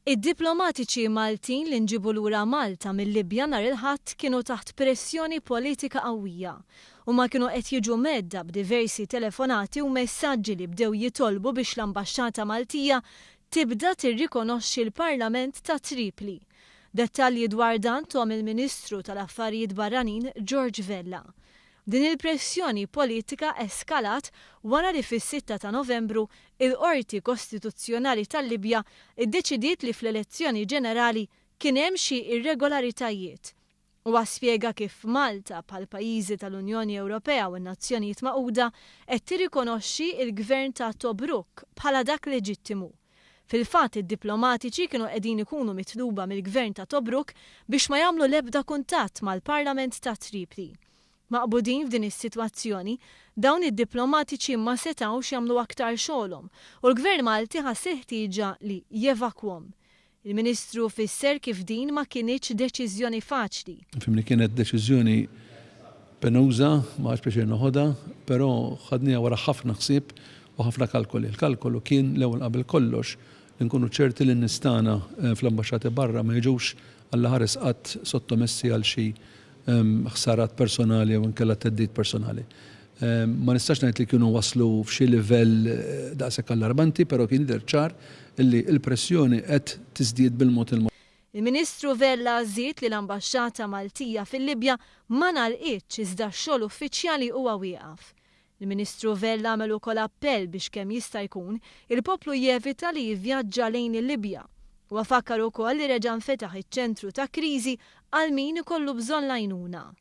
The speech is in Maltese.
Id-diplomatiċi Maltin li nġiebu lura Malta mil-Libja nhar il-Ħadd kienu taħt pressjoni politika qawwija. Huma kienu qed jiġu mhedda b'diversi telefonati u messaġġi li bdew jitolbu biex l-Ambaxxata Maltija tibda tirrikonoxxi l-Parlament ta' Tripli. Dettalji dwar dan tahom il-Ministru tal-Affarijiet Barranin George Vella. Din il-pressjoni politika eskalat wara li fis-6 ta' Novembru il-Qorti Kostituzzjonali tal-Libja iddeċidiet li fl-elezzjoni ġenerali kien hemm xi irregolaritajiet. Huwa spjega kif Malta bħal pajjiżi tal-Unjoni Ewropea u n-Nazzjonijiet Magħquda qed tirrikonoxxi l-Gvern ta' Tobruk bħala dak leġittimu. Fil-fatt id-diplomatiċi kienu qegħdin ikunu mitluba mill-Gvern ta' Tobruk biex ma jagħmlu l-ebda kuntatt mal-Parlament ta' Tripli. Maqbudin f'din is-sitwazzjoni, dawn id-diplomatiċi ma setgħux jagħmlu aktar xogħolhom u l-Gvern Malti ħass il-ħtieġa li jevakwhom. Il-Ministru fisser kif din ma kinitx deċiżjoni faċli. Fhimni, kienet deċiżjoni penuża, ma ħadtx pjaċir noħodha, però ħadniha wara ħafna ħsieb u ħafna kalkoli. Il-kalkolu kien l-ewwel qabel kollox li nkunu ċerti li n-nies tagħna fl-ambaxxati barra ma jiġux Alla ħares qatt sottomessi għal xi ħsarat personali jew inkella theddid personali. Ma nistax ngħid li kienu waslu f'xi livell daqshekk allarmanti, però kien jidher ċar li l-pressjoni qed tiżdied bil-mod il-mod. Il-Ministru Vella żied li l-Ambaxxata Maltija fil-Libja ma ngħalqitx iżda x-xogħol uffiċjali huwa wieqaf. Il-Ministru Vella għamel ukoll appell biex kemm jista' jkun, il-poplu jevita li jivvjaġġa lejn il-Libja. Huwa fakkar ukoll li reġa' nfetaħ iċ-ċentru ta' kriżi għal min ikollu bżonn l-għajnuna.